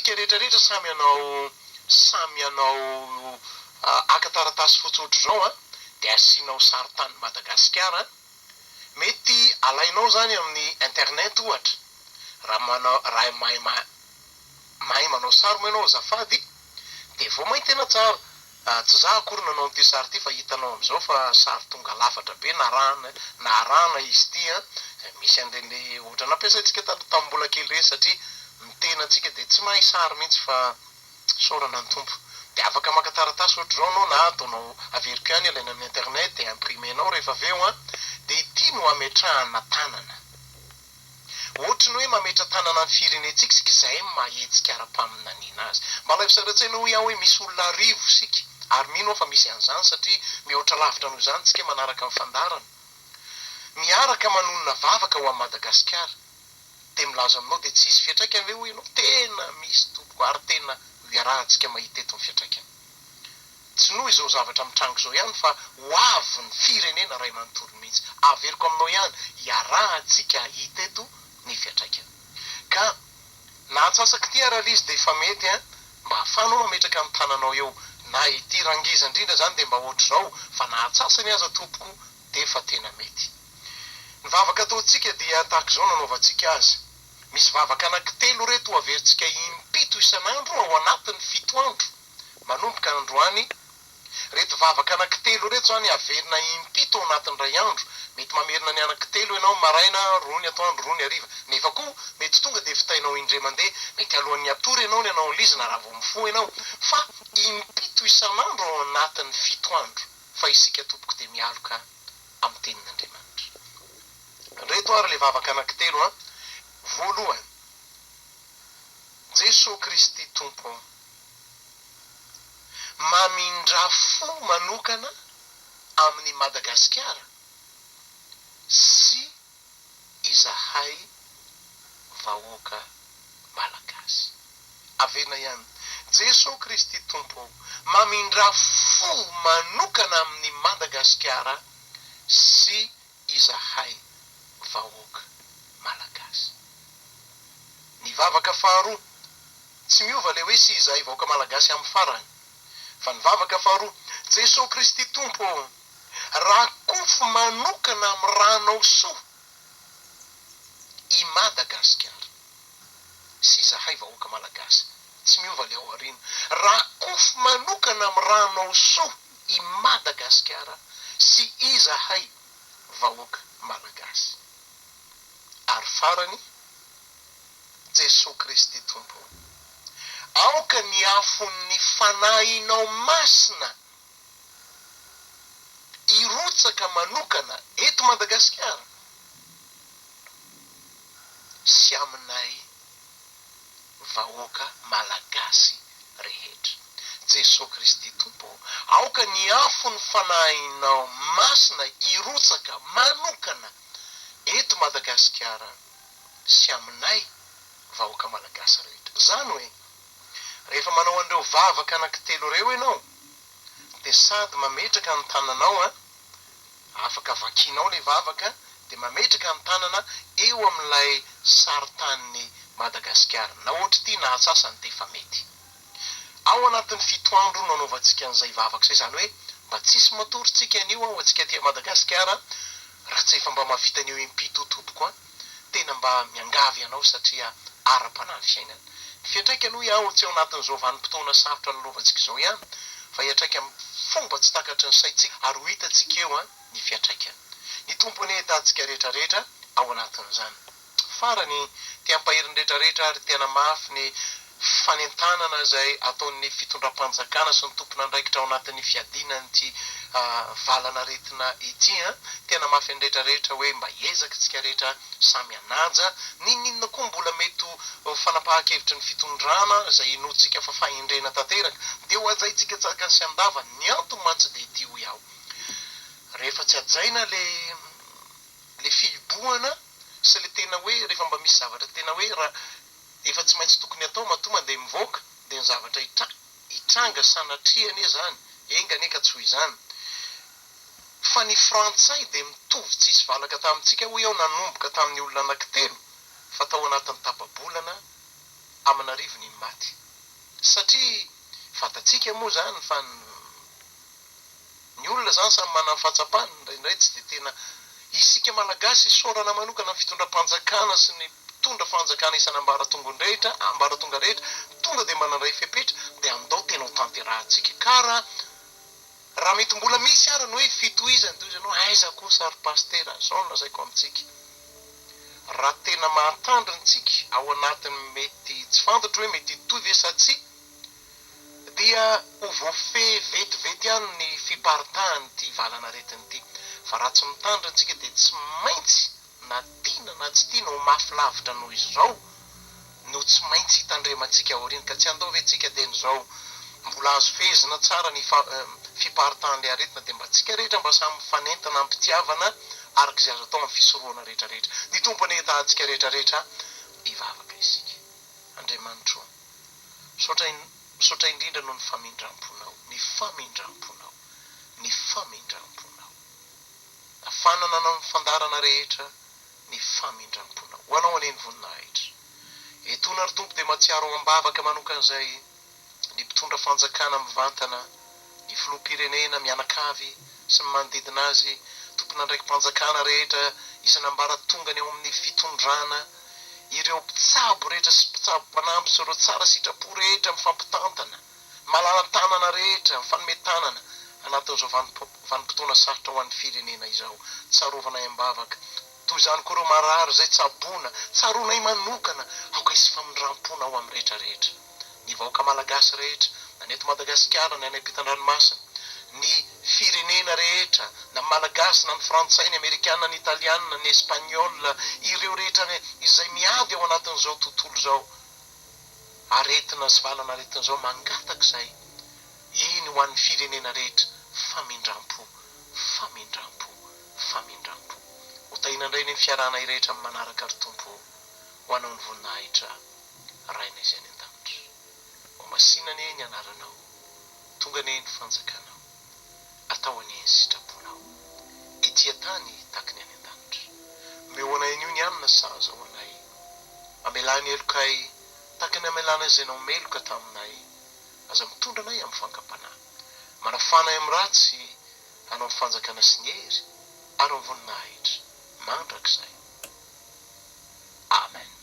Tsika rehetra rehetra samy hanao samy hanao haka taratasy fotsy ohatr'izao an, dia asianao sarintanin'i Madagasikara an, mety alainao izany amin'ny internet ohatra, raha manao raha mahay mahay manao sary moa ianao azafady dia vao may tena tsara, tsy za akory nanao an'ity sary ity fa hitanao amin'izao fa sary tonga lafatra be narahana naharahana izy ity an, misy an'ireny le ohatra nampiasaintsika taloha tamin'ny mbola kely ireny satria ny tenantsika dia tsy mahay sary mihitsy fa isaorana ny Tompo. Dia afaka maka taratasy ohatr'izao anao na ataonao averiko ihany alaina amin'ny internet dia imprimer-nao rehefa avy eo an, dia ity no ametrahana tanana. Ohatry ny hoe mametra-tanana ny firenentsika isika izay maha hetsika ara-paminaniana azy. Mba alaivo sary an-tsaina hoy aho hoe misy olona arivo isika, ary mino aho fa misy an'izany satria mihoatra lavitra noho izany isika manaraka ny fandaharana. Miaraka manonona vavaka ho an'i Madagasikara. Dia milaza aminao dia tsy hisy fiantraikany ve hoy ianao? Tena misy tompoko ary tena ho iarahantsika mahita eto ny fiantraikany. Tsy noho izao zavatra mitranga izao ihany fa ho avy ny firenena iray manontolo mihitsy. Averiko aminao ihany, iarahantsika hita eto ny fiantraikany. Ka na antsasak'ity ara ilay izy dia efa mety an, mba ahafahanao mametraka ny tananao eo. Na ity raha ngeza indrindra izany dia mba ohatr'izao, fa na antsasany aza tompoko dia efa tena mety. Ny vavaka ataontsika dia tahaka izao no anaovantsika azy. Misy vavaka anankitelo ireto ho averintsika impito isan'andro ao anatin'ny fito andro. Manomboka androany, reto vavaka anankitelo ireto izany averina impito ao anatin'ny iray andro. Mety mamerina ny anankitelo ianao maraina, roa ny atoandro, roa ny hariva. Nefa koa mety tonga dia vitainao indray mandeha. Mety alohan'ny hatory ianao ny hanao an'ilay izy na raha vao mifoha ianao. Fa impito isan'andro ao anatin'ny fito andro. Fa isika tompoko dia mialoka amin'ny tenin'Andriamanitra. Ireto ary ilay vavaka anankitelo an. Voalohany, Jesoa Kristy Tompo ô, mamindrà fo manokana amin'i Madagasikara sy izahay vahoaka Malagasy. Averina ihany, Jesoa Kristy Tompo ô, mamindrà fo manokana amin'i Madagasikara sy izahay vahoaka Malagasy. Ny vavaka faharoa, tsy miova ilay hoe sy izahay vahoaka Malagasy amin'ny farany, fa ny vavaka faharoa, Jesoa Kristy Tompo ô, rakofy manokana amin'ny ranao soa i Madagasikara sy izahay vahoaka Malagasy, tsy miova ilay ao aoriana, rakofy manokana amin'ny ranao soa i Madagasikara sy izahay vahoaka Malagasy. Ary farany, Jesoa Kristy Tompo ô, aoka ny afon'ny Fanahinao Masina hirotsaka manokana eto Madagasikara sy aminay vahoaka Malagasy rehetra. Jesoa Kristy Tompo ô, aoka ny afon'ny Fanahinao Masina hirotsaka manokana eto Madagasikara sy aminay vahoaka Malagasy rehetra. Zany hoe, rehefa manao an'ireo vavaka anankitelo ireo ianao, dia sady mametraka ny tananao an, afaka vakianao ilay vavaka, dia mametraka ny tanana eo amin'ilay sarintanin'i Madagasikara, na ohatr'ity na atsasany dia efa mety. Ao anatin'ny fito andro no anaovantsika an'izay vavaka izay, izany hoe mba tsisy matory tsika anio an, ho antsika aty Madagasikara, raha tsy efa mba mahavita an'io impito tompoko an, tena mba miangavy anao satria ara-panahy ny fiainana. Ny fiantraikany hoy aho tsy ao anatin'izao vanim-potoana sarotra lalovantsika izao ihany fa hiantraika amin'ny fomba tsy takatry ny saintsika ary ho hitantsika eo an ny fiantraikany. Ny Tompo anie hitantsika rehetra rehetra ao anatin'izany. Farany, te hampahery ny rehetra rehetra ary te hanamafy ny fanentanana izay ataon'ny fitondram-panjakana sy ny tompon'andraikitra ao anatin'ny fiadiana an'ity valan'aretina ity an! Te hanamafy ny rehetra rehetra hoe mba hiezaka isika rehetra samy hanaja n'inon'inona koa mbola mety ho fanapahan-kevitry ny fitondrana izay inoantsika fa fahendrena tanteraka dia ho hajaintsika an-tsakany sy an-davany. Ny antony mantsy dia ity hoy aho, rehefa tsy hajaina le le fihibohana sy le tena hoe rehefa mba misy zavatra tena hoe raha efa tsy maintsy tokony atao matoa mandeha mivoaka dia ny zavatra hitranga sanatria anie izany, enga anie ka tsy ho izany. Fa ny frantsay dia mitovy tsisy valaka tamintsika hoy aho nanomboka tamin'ny olona anankitelo fa tao anatin'ny tapa-bolana. aman'arivony ny maty. Satria fantatsika moa izany fa ny olona izany samy manana ny fahatsapany, indraindray tsy dia tena isika Malagasy isaorana manokana ny fitondram-panjakana sy ny mpitondra fanjakana isan'ambaratongony rehetra, ambaratonga rehetra, tonga dia mba nandray fepetra dia andao tena ho tanterahantsika ka raha raha mety mbola misy ara ny hoe fitohizany toy izany hoe aiza kosa ry pasitera, izao no lazaiko amintsika raha tena mahatandrina tsika ao anatin'ny mety tsy fantatro hoe mety hitohy ve sa tsia dia ho voafehy vetivety ihany ny fiparitahan'ity valan'aretina ity fa raha tsy mitandrina tsika dia tsy maintsy na tiana na tsy tiana ho mafy lavitra noho izao no tsy maintsy hitandremantsika aoriana ka tsy handao ve tsika dieny izao mbola azo fehezina tsara ny fiparitahan'ilay aretina dia mba tsika rehetra mba samy mifanentana am-pitiavana araka izay azo atao amin'ny fisorohana rehetra rehetra. Ny Tompo anie hitahantsika rehetra rehetra hivavaka isika. Andriamanitro o, misaotra misaotra indrindra noho ny famindram-ponao, ny famindram-ponao, ny famindram-ponao. Afahana nanao ny fandaharana rehetra ny famindram-ponao. Ho Anao anie ny voninahitra. Etoana ry Tompo dia mahatsiaro ao am-bavaka manokana izay ny mpitondra fanjakana mivantana, ny filoham-pirenena mianakavy sy ny manodidina azy, tompon'andraiki-panjakana rehetra isan'ambaratongany ao amin'ny fitondrana, ireo mpitsabo rehetra sy mpitsabo mpanampy sy ireo tsara sitrapo rehetra mifampitantana, malala-tanana rehetra mifanome tanana anatin'izao vanim-potoana sarotra ho an'ny firenena izao. Tsarovanay am-bavaka. Toy izany koa ireo marary izay tsaboina, tsaroanay manokana, aoka hisy famindram-pona ho amin'ny rehetra rehetra. Ny vahoaka malagasy rehetra, na ny eto Madagasikara na any ampitan-dranomasina, ny firenena rehetra, na ny malagasy na ny frantsay, ny amerikana, ny italiana, ny espagnol, ireo rehetra izay miady ao anatin'izao tontolo izao aretina sy valan'aretina izao, mangataka izay, eny ho an'ny firenena rehetra, famindram-po, famindram-po, famindram-po. Ho tahiana indray anie ny fiarahanay rehetra amin'ny manaraka ry Tompo ô. Ho Anao ny voninahitra, Rainay izay any an-danitra. Ho masina anie ny anaranao, tonga anie ny fanjakanao, atao anie ny sitraponao, ety an-tany tahaky ny any an-danitra. Omeo anay anio ny hanina sahaza ho anay. Mamelà ny helokay tahaka ny hamelàna izay naomeloka taminay. Aza mitondra anay amin'ny fankam-panahy. Manafana anay amin'ny ratsy, hanao ny fanjakana sy ny hery ary ny voninahitra mandrakizay. Amen.